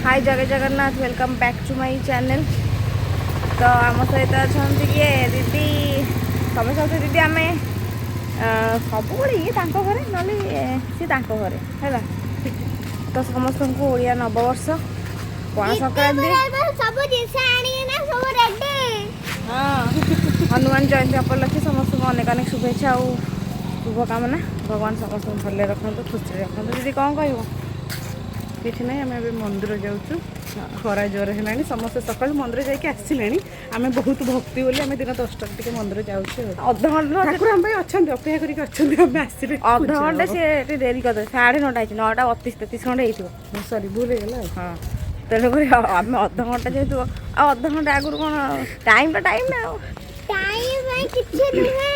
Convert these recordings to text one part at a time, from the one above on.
High, ଜୟ Jagannath, welcome back to my channel. ତ ଆମ ସହିତ ଅଛନ୍ତି କିଏ? ଦିଦି। ସମସ୍ତେ ଦିଦି। ଆମେ ସବୁବେଳେ ଇଏ ତାଙ୍କ ଘରେ, ନହେଲେ ସିଏ ତାଙ୍କ ଘରେ ହେଲା। ତ ସମସ୍ତଙ୍କୁ ଓଡ଼ିଆ ନବବର୍ଷ, ପଣା ସଂକ୍ରାନ୍ତି, ସବୁ ଜିନିଷ ଆଣିକିନା ସବୁ ରେଡି। ହଁ, ହନୁମାନ ଜୟନ୍ତୀ ଉପଲକ୍ଷେ ସମସ୍ତଙ୍କୁ ଅନେକ ଅନେକ ଶୁଭେଚ୍ଛା ଆଉ ଶୁଭକାମନା। ଭଗବାନ ସମସ୍ତଙ୍କୁ ଭଲରେ ରଖନ୍ତୁ, ଖୁସିରେ ରଖନ୍ତୁ। ଦିଦି, କ'ଣ କହିବ? କିଛି ନାହିଁ, ଆମେ ଏବେ ମନ୍ଦିର ଯାଉଛୁ। ଖରା ଜୋର ହେଲାଣି, ସମସ୍ତେ ସକାଳୁ ମନ୍ଦିର ଯାଇକି ଆସିଲେଣି। ଆମେ ବହୁତ ଭକ୍ତି ବୋଲି ଆମେ ଦିନ 10ଟାରେ ଟିକେ ମନ୍ଦିର ଯାଉଛୁ ଆଉ। ଅଧଘଣ୍ଟା। ଠାକୁର ଆମ ପାଇଁ ଅଛନ୍ତି, ଅପେକ୍ଷା କରିକି ଅଛନ୍ତି, ଆମେ ଆସିଲେ। ଅଧଘଣ୍ଟା ସିଏ ଟିକେ ଡେରି କରିଦେବେ। 9:30 ହେଇଛି, 9:32 33 ଖଣ୍ଡେ ହେଇଥିବ। ସରି, ଭୁଲ ହେଇଗଲା ଆଉ। ହଁ, ତେଣୁକରି ଆମେ ଅଧଘଣ୍ଟା ଯେହେତୁ, ଆଉ ଅଧଘଣ୍ଟା ଆଗରୁ କ'ଣ, ଟାଇମ୍ଟା ଟାଇମ୍ ନା ଆଉ। ଟାଇମ୍ ପାଇଁ କିଛି ନୁହେଁ,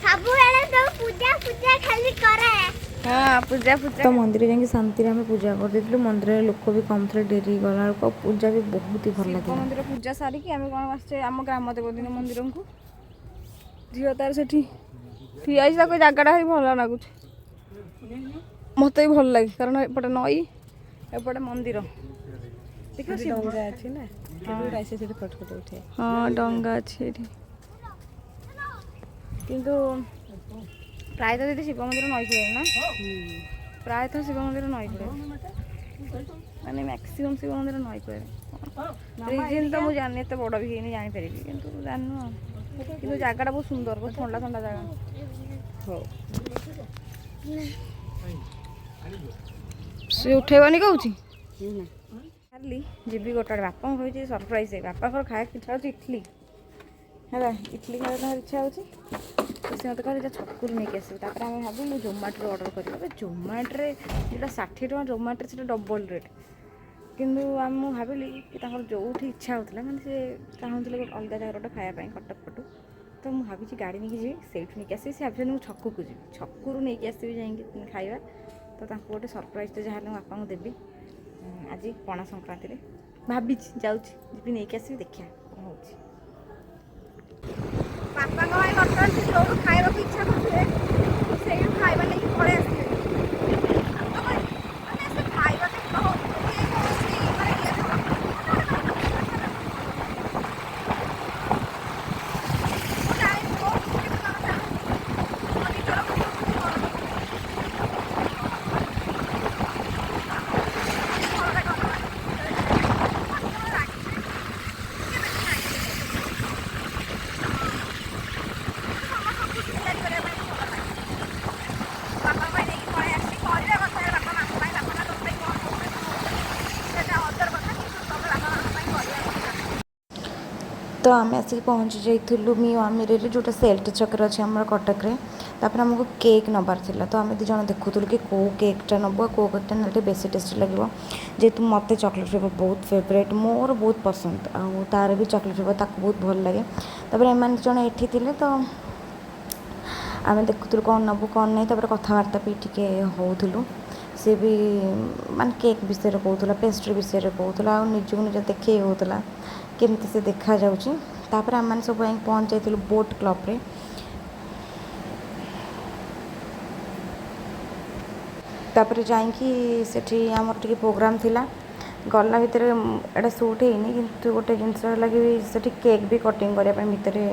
ସବୁବେଳେ ତ ପୂଜା ପୂଜା ଖାଲି କରେ। ହଁ, ପୂଜା ପୂଜା। ତ ମନ୍ଦିର ଯାଇକି ଶାନ୍ତିରେ ଆମେ ପୂଜା କରିଦେଇଥିଲୁ। ମନ୍ଦିରରେ ଲୋକ ବି କମ୍ ଥିଲେ, ଡେରି ଗଲା ବେଳକୁ, ଆଉ ପୂଜା ବି ବହୁତ ହି ଭଲ ଶିବ ଲାଗିଲା। ମନ୍ଦିର ପୂଜା ସାରିକି ଆମେ କ'ଣ ଆସିଛେ ଆମ ଗ୍ରାମ ଦେବତୀଙ୍କ ମନ୍ଦିରକୁ। ଝିଅ ତାର ସେଠି ଠିଆ ହେଇଛି। ତାକୁ ଏ ଜାଗାଟା ଭାରି ଭଲ ଲାଗୁଛି, ମୋତେ ବି ଭଲ ଲାଗେ, କାରଣ ଏପଟେ ନଈ, ଏପଟେ ମନ୍ଦିର। ଦେଖିବ ଶିବ ଡଙ୍ଗା ଅଛି ନା, କେବେ ଗୋଟେ ଆସି ସେଠି ଫଟୋ ଫଟୋ ଉଠେ। ହଁ, ଡଙ୍ଗା ଅଛି ଏଠି। କିନ୍ତୁ ପ୍ରାୟତଃ ଯଦି ଶିବ ମନ୍ଦିର ନଈ କୂଳରେ ନା, ପ୍ରାୟତଃ ଶିବ ମନ୍ଦିର ନଈ କୂଳରେ, ମାନେ ମ୍ୟାକ୍ସିମମ୍ ଶିବ ମନ୍ଦିର ନଈ କୂଳରେ। ରିଜିନ୍ ତ ମୁଁ ଜାଣିନି, ଏତେ ବଡ଼ ବି ହେଇନି ଜାଣିପାରିବି, କିନ୍ତୁ ଜାଣିନୁ ଆଉ। କିନ୍ତୁ ଜାଗାଟା ବହୁତ ସୁନ୍ଦର, ବହୁତ ଥଣ୍ଡା ଥଣ୍ଡା ଜାଗା। ହଉ। ସେ ଉଠେଇବନି କହୁଛି। କାଲି ଯିବି ଗୋଟେ ଆଡ଼େ। ବାପାଙ୍କୁ କହିଛି ସରପ୍ରାଇଜ୍। ବାପାଙ୍କର ଖାଇବାକୁ ଇଚ୍ଛା ହେଉଛି ଇଟଲି। ହେଲା, ଇଟଲି ଖାଇବା ତାଙ୍କର ଇଚ୍ଛା ହେଉଛି। ତ ସେ ମୋତେ କହିଲେ, ଯା ଛକରୁ ନେଇକି ଆସିବି। ତାପରେ ଆମେ ଭାବିଲୁ ଜୋମାଟୋରୁ ଅର୍ଡ଼ର କରିବା। ଏବେ ଜୋମାଟୋରେ ଯେଉଁଟା 60 ଟଙ୍କା, ଜୋମାଟୋରେ ସେଇଟା ଡବଲ୍ ରେଟ୍। କିନ୍ତୁ ମୁଁ ଭାବିଲି କି ତାଙ୍କର ଯେଉଁଠି ଇଚ୍ଛା ହେଉଥିଲା, ମାନେ ସେ ଚାହୁଁଥିଲେ ଗୋଟେ ଅଲଗା ଜାଗାରେ ଗୋଟେ ଖାଇବା ପାଇଁ କଟକ ପଟୁ। ତ ମୁଁ ଭାବିଛି ଗାଡ଼ି ନେଇକି ଯିବି, ସେଇଠୁ ନେଇକି ଆସିବି। ସେ ଭାବିଛନ୍ତି ମୁଁ ଛକକୁ ଯିବି, ଛକରୁ ନେଇକି ଆସିବି ଯାଇକି ଖାଇବା। ତ ତାଙ୍କୁ ଗୋଟେ ସରପ୍ରାଇଜ୍ ତ ଯାହାହେଲେ ମୋ ବାପାଙ୍କୁ ଦେବି ଆଜି ପଣା ସଂକ୍ରାନ୍ତିରେ। ଭାବିଛି ଯାଉଛି, ଯିବି, ନେଇକି ଆସିବି, ଦେଖିବା କ'ଣ ହେଉଛି। ବାପାଙ୍କ ପାଇଁ ବର୍ତ୍ତମାନ ସେ ଯୋଉଠୁ ଖାଇବାକୁ ଇଚ୍ଛା କରୁଥିବେ, ସେଇଠୁ ଖାଇବା ନେଇକି ପଳେଇ ଆସିବେ। ମାନେ ସେ ଖାଇବା କୌଣସି ମାନେ ଇଏ। ମୁଁ ଜାଣିଛି ବହୁତ ଖୁସି ତମେ ଚାହୁଁଛ। ମୋ ନିଜର ଖୁସି କରନ୍ତୁ। ଭଲ କଥା। ଟିକେ ବେଶୀ ରାଗିବେ। ସମସ୍ତଙ୍କୁ ଖୁସି ତିଆରି କରିବା ପାଇଁ ଭଲ ଲାଗେ। ବାପା ପାଇଁ ନେଇକି ପଳେଇ ଆସିଛି। କରିବା କଥା ବାପା ମାଙ୍କ ପାଇଁ। ବାପା ମା ତମ ପାଇଁ କ'ଣ କରୁଛନ୍ତି କଣ କରୁଛନ୍ତି ସେଟା ଅଦର କଥା, କିନ୍ତୁ ତମେ ବାପା ମାଙ୍କ ପାଇଁ କରିବା କଥା। ତ ଆମେ ଆସିକି ପହଞ୍ଚି ଯାଇଥିଲୁ ମିଓ ଆମିରରେ, ଯେଉଁଟା ସେଲ୍ଟ ଛକରେ ଅଛି ଆମର କଟକରେ। ତାପରେ ଆମକୁ କେକ୍ ନେବାର ଥିଲା। ତ ଆମେ ଦୁଇ ଜଣ ଦେଖୁଥିଲୁ କି କେଉଁ କେକ୍ଟା ନେବୁ ଆଉ କେଉଁ କେକ୍ଟା ନେଲେ ଟିକେ ବେଶୀ ଟେଷ୍ଟି ଲାଗିବ। ଯେହେତୁ ମୋତେ ଚକୋଲେଟ୍ ଫ୍ଲେଭର୍ ବହୁତ ଫେଭରେଟ୍, ମୋର ବହୁତ ପସନ୍ଦ, ଆଉ ତାର ବି ଚକୋଲେଟ୍ ଫ୍ଲେଭର୍ ତାକୁ ବହୁତ ଭଲ ଲାଗେ। ତାପରେ ଏମାନେ ଜଣ ଏଠି ଥିଲେ, ତ ଆମେ ଦେଖୁଥିଲୁ କ'ଣ ନେବୁ କ'ଣ ନାହିଁ। ତାପରେ କଥାବାର୍ତ୍ତା ବି ଟିକେ ହେଉଥିଲୁ। ସେ ବି ମାନେ କେକ୍ ବିଷୟରେ କହୁଥିଲା, ପେଷ୍ଟ୍ରି ବିଷୟରେ କହୁଥିଲା, ଆଉ ନିଜକୁ ନିଜ ଦେଖେଇ ହେଉଥିଲା କେମିତି ସେ ଦେଖାଯାଉଛି। ତାପରେ ଆମେମାନେ ସବୁ ଯାଇକି ପହଞ୍ଚି ଯାଇଥିଲୁ ବୋଟ୍ କ୍ଲବ୍ରେ। ତାପରେ ଯାଇକି ସେଠି ଆମର ଟିକେ ପ୍ରୋଗ୍ରାମ୍ ଥିଲା। ଗଲା ଭିତରେ ଏଇଟା ସୁଟ୍ ହେଇନି, କିନ୍ତୁ ଗୋଟେ ଜିନିଷ ହେଲା କି ସେଠି କେକ୍ ବି କଟିଂ କରିବା ପାଇଁ ଭିତରେ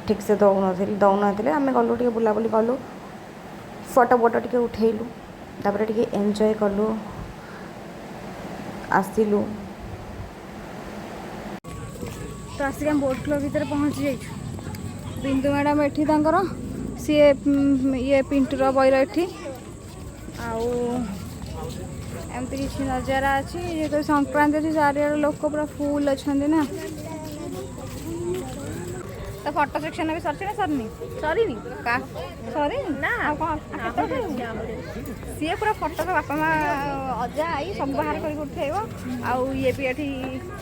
ଠିକ୍ସେ ଦେଉନଥିଲେ। ଆମେ ଗଲୁ, ଟିକେ ବୁଲାବୁଲି କଲୁ, ଫଟୋ ଫଟୋ ଟିକେ ଉଠେଇଲୁ, ତାପରେ ଟିକେ ଏନ୍ଜୟ କଲୁ, ଆସିଲୁ। ତ ଆସିକି ଆମେ ବୋଟ୍ କ୍ଲବ୍ ଭିତରେ ପହଞ୍ଚି ଯାଇଛୁ। ବିନ୍ଦୁ ମ୍ୟାଡ଼ାମ୍ ଏଠି ତାଙ୍କର, ସିଏ ଇଏ ପିଣ୍ଟୁର ବୈର ଏଠି। ଆଉ ଏମିତି କିଛି ନଜାରା ଅଛି। ଯେହେତୁ ସଂକ୍ରାନ୍ତି ଅଛି, ଚାରିଆଡ଼େ ଲୋକ ପୁରା ଫୁଲ୍ ଅଛନ୍ତି ନା। ତ ଫଟୋ ସେକ୍ସନ୍ ବି ସରିଛି ନା ସରିନି? ସରିନି, ସରିନି ନା ଆଉ କ'ଣ? ଆଉ କେତେ ଉଠେଇବୁ? ସିଏ ପୁରା ଫଟୋ ତ ବାପା ମା, ଅଜା, ଆଈ ସବୁ ବାହାର କରିକି ଉଠେଇବ। ଆଉ ଇଏ ବି ଏଠି,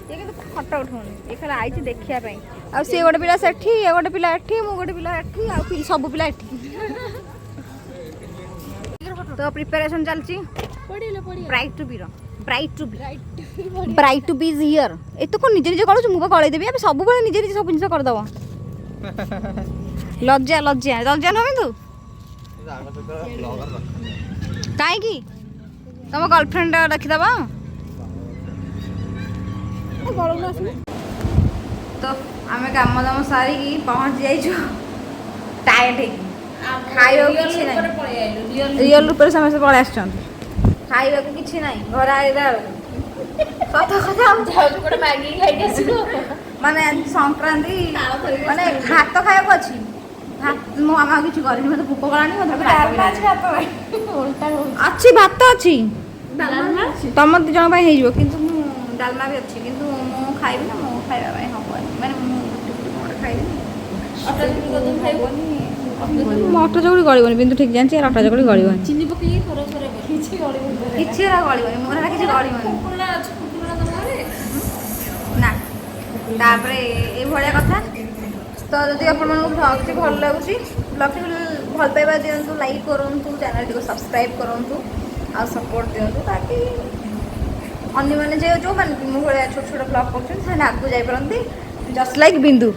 ଇଏ କିନ୍ତୁ ଫଟୋ ଉଠଉନି, ଇଏ ଖାଲି ଆଇଛି ଦେଖିବା ପାଇଁ। ଆଉ ସିଏ ଗୋଟେ ପିଲା ସେଠି, ଇଏ ଗୋଟେ ପିଲା ଏଠି, ମୁଁ ଗୋଟେ ପିଲା ଏଠି, ଆଉ ସବୁ ପିଲା ଏଠି। ତ ପ୍ରିପାରେସନ୍ ଚାଲିଛି bride two Veer. Bride to be, bride to be is here. ଏ ତୁ କ'ଣ ନିଜେ ନିଜେ କରୁଛୁ? ମୁଁ ବା ଗଳେଇ ଦେବି। ଏବେ ସବୁବେଳେ ନିଜେ ନିଜେ ସବୁ ଜିନିଷ କରିଦେବ। ଲଜ୍ଜା, ଲଜ୍ଜା, ଲଜ୍ଜା ନୁହଁ କିନ୍ତୁ। କାହିଁକି? ତମ ଗର୍ଲଫ୍ରେଣ୍ଡ ରଖିଦେବ। ଗଳଉନ ଆସିବୁ। ତ ଆମେ କାମ ଦାମ ସାରିକି ପହଞ୍ଚି ଯାଇଛୁ ଟାୟାର୍ଡ ହେଇକି। ଖାଇବାକୁ କିଛି ନାହିଁ। ରିଅଲ ରୂପରେ ସମସ୍ତେ ପଳେଇ ଆସିଛନ୍ତି। ଖାଇବାକୁ କିଛି ନାହିଁ ଘରେ ଆଇଲା ବେଳକୁ। ସତ କଥା, ଆମେ ଯାଉଛୁ ଗୋଟେ ମ୍ୟାଗି ଖାଇକି ଆସିବୁ। ମାନେ ଆଜି ସଂକ୍ରାନ୍ତି, ମାନେ ଭାତ ଖାଇବାକୁ ଅଛି। ଭାତ ମୋ ମାମା ଆଉ କିଛି କରିନି। ମୋତେ ଭୋକ କଲାଣି, ମୋତେ ରାଗ ବି ଲାଗିଲାଣି। ଅଛି, ଭାତ ଅଛି, ତମ 2 ଜଣ ପାଇଁ ହେଇଯିବ। କିନ୍ତୁ ମୁଁ ଡାଲମା ବି ଅଛି, କିନ୍ତୁ ମୁଁ ଖାଇବି ନା, ମୁଁ ଖାଇବା ପାଇଁ ହବନି। ମାନେ ମୁଁ ରୁଟି ଫୁଟି କଣ ଗୋଟେ ଖାଇବିନି। ହବନି। ମୋ ଅଟା ଚକୁଳି ଗଳିବନି କିନ୍ତୁ, ଠିକ୍ ଜାଣିଛି ଅଟା ଚକୁଳି ଗଳିବନି। ଚିନି ପକେଇକି ଖରା ଖରା କିଛି ଗଳିବନି। କିଛି ଏରା ଗଳିବନି ମୋର, ଏରା କିଛି ଗଳିବନି। କୁକୁଡ଼ା ଅଛି, କୁକୁଡ଼ା ତମ ଘରେ? ନା, ତାପରେ ଏଇଭଳିଆ କଥା। ତ ଯଦି ଆପଣମାନଙ୍କୁ ବ୍ଲଗ୍ଟି ଭଲ ଲାଗୁଛି, ବ୍ଲଗ୍ଟି ଭଲ ପାଇବା ଦିଅନ୍ତୁ, ଲାଇକ୍ କରନ୍ତୁ, ଚ୍ୟାନେଲଟିକୁ ସବସ୍କ୍ରାଇବ୍ କରନ୍ତୁ ଆଉ ସପୋର୍ଟ ଦିଅନ୍ତୁ, ତାକି ଅନ୍ୟମାନେ ଯେ ଯେଉଁମାନେ ମୋ ଭଳିଆ ଛୋଟ ଛୋଟ ବ୍ଲଗ୍ କରୁଛନ୍ତି, ସେମାନେ ଆଗକୁ ଯାଇପାରନ୍ତି, ଜଷ୍ଟ ଲାଇକ୍ ବିନ୍ଦୁ।